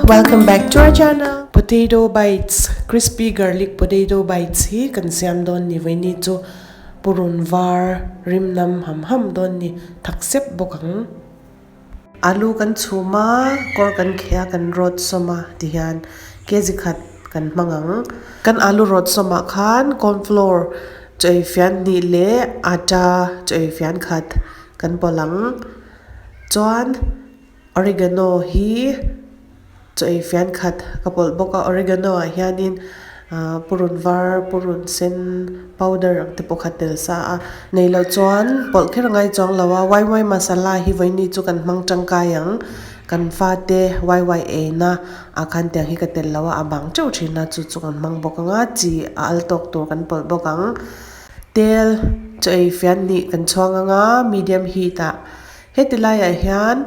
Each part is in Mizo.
Welcome back to our channel. Potato bites, crispy garlic potato bites hi kan siam dawn ni vaini chu purun var rim nam ham ham dawn ni thak sep bawk ang. Alu kan chhum a, kawr kan kheh a, kan rawt sawm a tihian kg khat kan hmang ang. Kan alu rawt sawmah khan corn flour chaw ei fian hnih leh atta chaw ei fian khat kan pawlh ang. Chuan oregano hi. Chaw ei fian khat ka pawlh bawk a oregano ah hianin ahh purun var purun sen powder ang te pawh kha tel sa a nei loh chuan pawlh kher a ngai chuang lo a waiwai masala hi vawiini chu kan hmang tangkai ang kan fate waiwai eina ah khan tiang hi ka tel lo a a bang teuh thin a chu chu kan hmang bawk ang a chi a al tawk tur kan pawlh bawk ang tel chaw ei fian hnih kan chhuang ang a medium heat ah heti laiah hian.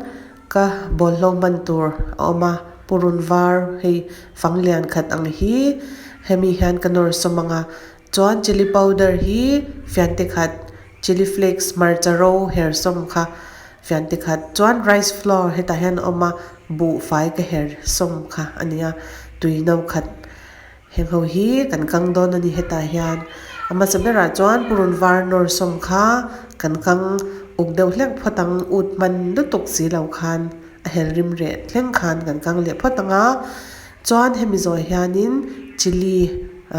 Ka bawlhlo hman tur a awm a, purun var hei fang lian khat ang hi hemi hian ka nawr sawm ang a, chuan chilli powder hi fiante khat chilli flakes hmarcha ro her sawm kha fiante khat chuan rice flour hetah hian a awm a buhfai ka her sawm kha a ni a tui no khat. Heng ho hi kan kang dawn a ni hetah hian a hmasa berah chuan purun var nawr sawm kha kan kang uk deuh hlek phawt ang ut hman lutuk si lo khan a hel rim reh thleng khan kan kang leh phawt ang a chuan hemi zawh hianin chilli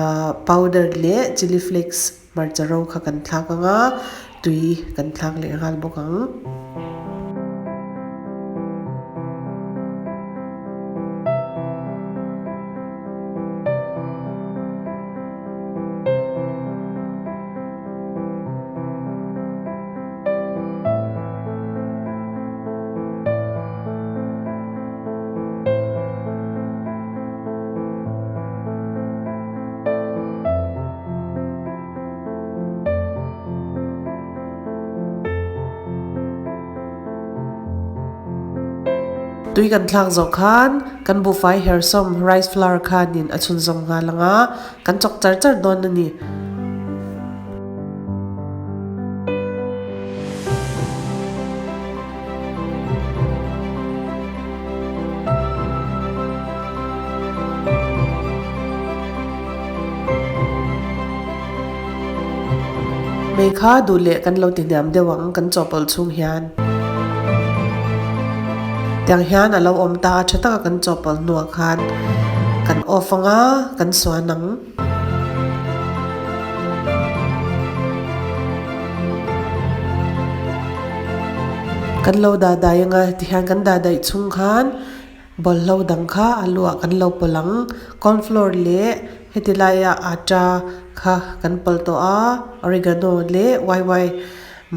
ah powder leh chilli flakes hmarcha ro kha kan thlak ang a tui kan thlak leh nghal bawk ang. Tui kan thlak zawh khan kan buhfai hersawm rice flour khanin a chhunzawm nghal ang a, kan chawk char char dawn a ni. Mei kha duh leh kan lo ti hniam deuh ang kan chawhpawlh chhung hian. Tiang hian a lo awm ta a tha taka kan chawhpawlh hnuah khan kan off ang a kan suan ang. Kan lo dah dai ang a tihian kan dah daih chhung khan bawlhlo dang kha a luah kan lo pawlh ang corn flour leh heti laia atta kha kan pawlh tawh a oregano leh waiwai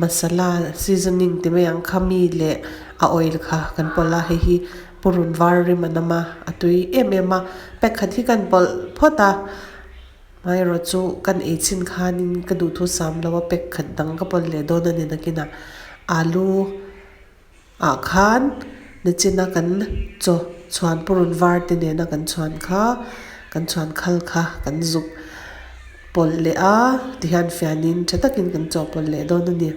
masala seasoning ti mai ang kha mi leh a oil kha kan pawlh a hei hi purun var rim a nam a a tui em em a pack khat hi kan pawlh phawt a amaherawh chu kan ei chhin khanin ka duhthu sam lo a pack khat dang ka pawlh leh dawn a ni nakinah alu ah khan nichina kan chaw chhuan purun var te nena kan chhuan kha kan chhuan khal kha kan zuk pawlh leh a tihian fianin tha takin kan chaw pawlh leh dawn a ni.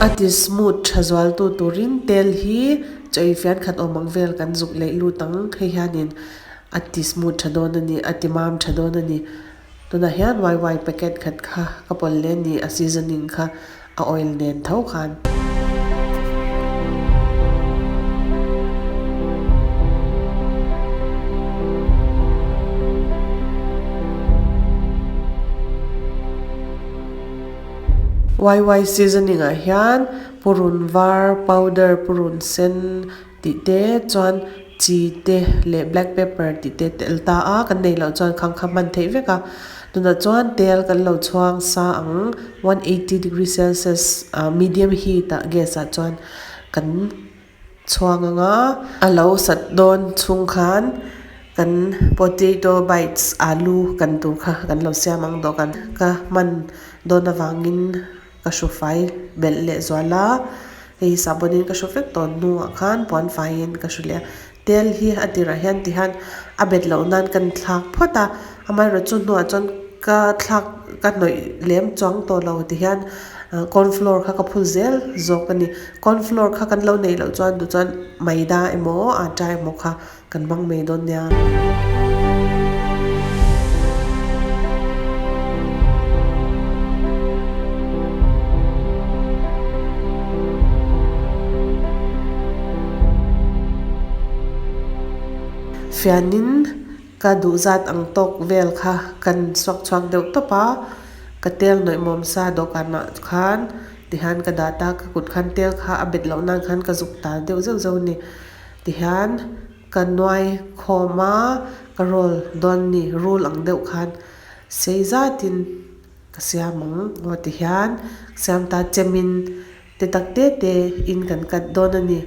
A ti smooth tha zual tu turin tel hi chaw ei fian khat awm ang vel kan zuk leih lut ang hei hianin a ti smooth tha dawn a ni a ti mam tha dawn a ni tunah hian waiwai packet khat kha ka pawlh leh a ni a seasoning kha a oil nen tho khan. Waiwai seasoning ah hian purun var powder purun sen tih te chuan chi te leh black pepper tih te tel ta a kan neih loh chuan khang kha hman theih vek a tunah chuan tel kan lo chhuang sa ang 180 degree celsius ah medium heat ah gas ah chuan kan chhuang ang a a lo sat dawn chhung khan kan potato bites alu kan tur kha kan lo siam ang dawhkan ka hman dawn avangin. Ka hru fai belh leh zual a, hei sahbawn in ka hru vek tawh hnuah khan puan faiin ka hru leh a. Tel hi a tirah hian tihian a bet loh nan kan thlak phawt a, amaherawhchu chu hnuah chuan ka thlak ka hnawih lem chuang tawh lo tihian corn flour kha ka phul zel zawk a ni. Corn flour kha kan lo neih loh chuan duh chuan maida emaw atta emaw kha kan hmang mai dawn nia. Fianin ka duh zat ang tawk vel kha kan suak chhuak deuh tawp a, ka tel nawih mawm sa dawhkanah khan tihian ka dah ta, ka kut khan tel kha a bet loh nan khan ka zuk ta deuh zeuh zeuh a ni. Tihian ka nuai khawm a, ka roll dawn ni, rul ang deuh khan sei zatin ka siam ang aw tihian siam ta chemin te tak te te in kan cut dawn a ni.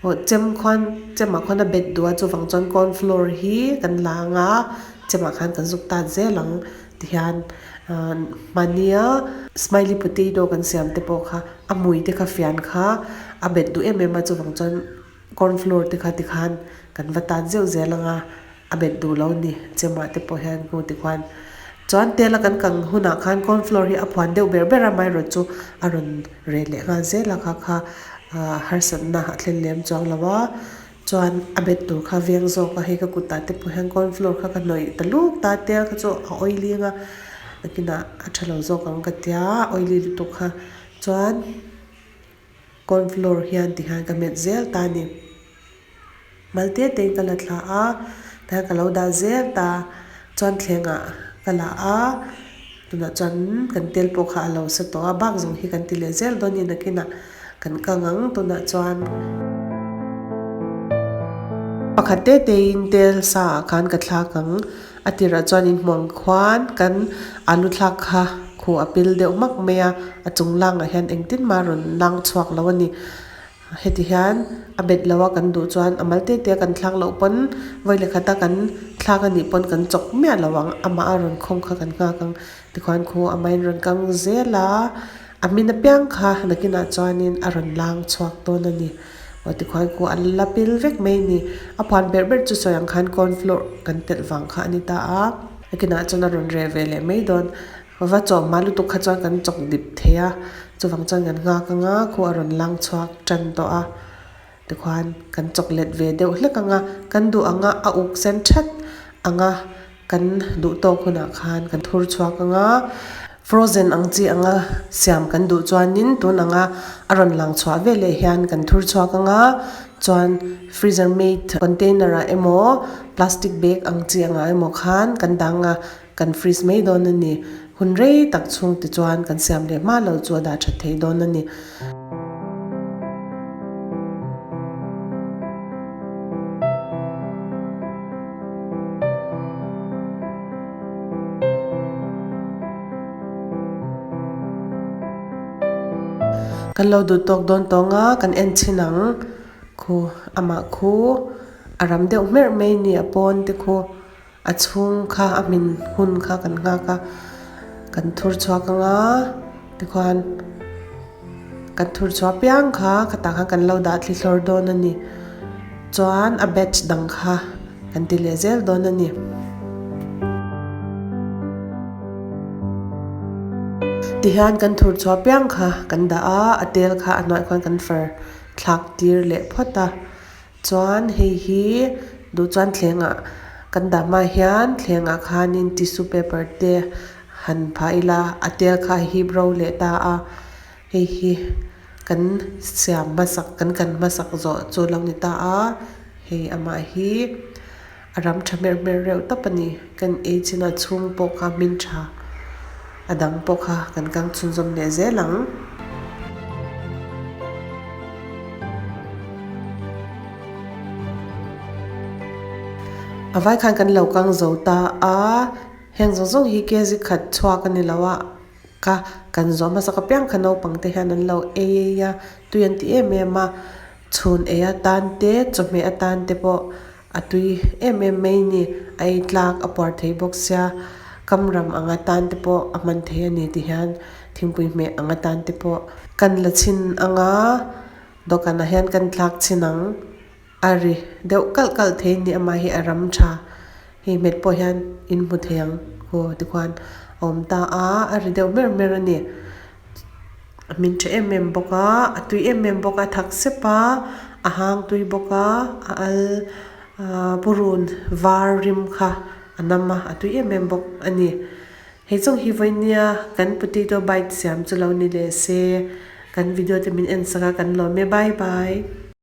Aw chem khuan chemah khuan a bet duh a chuvang chuan corn flour hi kan la ang a, chemah khan kan zuk tat zel ang tihian ahh mahnia smiley potato kan siam te pawh kha a hmui te kha fian kha a bet duh em em a chuvang chuan corn flour te kha tikhan kan va tan zeuh zel ang a a bet duh lo ni chemah te pawh hian hmu tikhuan chuan tel a kan kang hunah khan corn flour hi a phuan deuh ber ber a amaherawhchu chu a rawn reh leh nghal zel a kha kha ahh harsatna a thlen lem chuang lo a chuan a bet tur kha veng zawk a hei ka kutah te pawh hian corn flour kha ka hnawih ta luk ta tel kha chu a oily anga nakinah a tha lo zawk ang ka tia oily lutuk kha chuan corn flour hian tihian ka hmet zel ta a ni. Mal te te in ka la thla a, tihian ka lo dah zel ta, chuan thlengah ka la a, tunah chuan kan tel pawh kha a lo sa tawh a, bak zawng hi kan ti leh zel dawn a ni nakinah kan kang ang tunah chuan. Pakhat te te in tel sa ah khan ka thlak ang, a tirah chuan in hmuang khuan kan alu thlak kha khuh a pil deuh hmak mai a, a chung langah hian engtin mah a rawn lang chhuak lo a ni. Heti hian a bet lo a kan duh chuan a mal te te a kan thlak loh pawn vawi leh khat a kan thlak a nih pawn kan chawk miah lo ang amah a rawn khawng kha kan nghak ang tikhuan khu amahin rawn kang zel a a hmin apiang kha nakinah chuanin a rawn lang chhuak dawn a ni aw tikhuan khu a la pil vek mai a ni a phuan ber ber chu sawi ang khan corn flour kan telh vang kha a ni ta a nakinah chuan a rawn reh ve leh mai dawn. Va chawhma lutuk kha chuan kan chawk dip thei a, chuvang chuan kan nghak ang a, khu a rawn lang chhuak tan tawh a, tikhuan kan chawk let ve deuh hlek ang a, kan duh ang a, a uk sen that ang a, kan duh tawk hunah khan kan thur chhuak ang a, frozen ang chi anga siam kan duh chuanin tun anga a rawn lang chhuah veleh hian kan thur chhuak ang a, chuan freezer made container ah emaw plastic bag ang chi angah emaw khan kan dang a. Kan freeze mai dawn a ni. Hun rei tak chhung ti chuan kan siam leh hma lo chu a dah that thei dawn a ni. Kan lo duh tawk dawn tawng a, kan en chhin ang. Khu amah khu a ram deuh hmerh mai ni a pawn te khu. A chhung kha a hmin hun kha kan nghak a, kan thur chhuak ang a, tikhuan kan thur chhuah piang kha khatah khan kan lo dah thli thlawr dawn a ni. Chuan a batch dang kha kan ti leh zel dawn a ni. Tihian kan thur chhuah piang kha kan dah a, a tel kha a hnuaiah khuan kan far thlak tir leh phawt a. Chuan hei hi duh chuan thlengah kan dah hma hian thlengah khanin tissue paper te han phah ila a tel kha a hip ro leh ta a, hei hi kan siam hmasak kan kan hmasak zawh chu lo ni ta a, hei amah hi a ram tha hmer hmer reuh tawp a ni kan ei chin a chhung pawh kha hmin tha a dang pawh kha kan kang chhunzawm leh zel ang. A vai khan kan lo kang zo ta a, heng zawng zawng hi kg khat chhuak a ni lo a, ka kan zawh hmasak apiang kha naupang te hian an lo ei ei a, tui an ti em em a, chhun ei atan te chawhmeh atan te pawh a tui em em mai a ni, a ei tlak a puar thei bawk sia, kam ram ang atan te pawh a hman thei a ni ti hian thingpui hmeh ang atan te pawh kan la chhin ang a, dawhkanah hian kan thlak chhin ang. A ri deuh kalh kalh thei a ni amah hi a ram tha hei hmet pawh hian in hmu thei ang aw tikhuan a awm ta a a ri deuh mer mer a ni a hmin tha em em bawk a a tui em em bawk a thak sep a a hang tui bawk a a al ahh purun var rim kha a nam a a tui em em bawk a ni. Hei chung hi vawinia kan potato bite siam chu lo ni leh se kan video te min en sak a kan lawm e bye bye.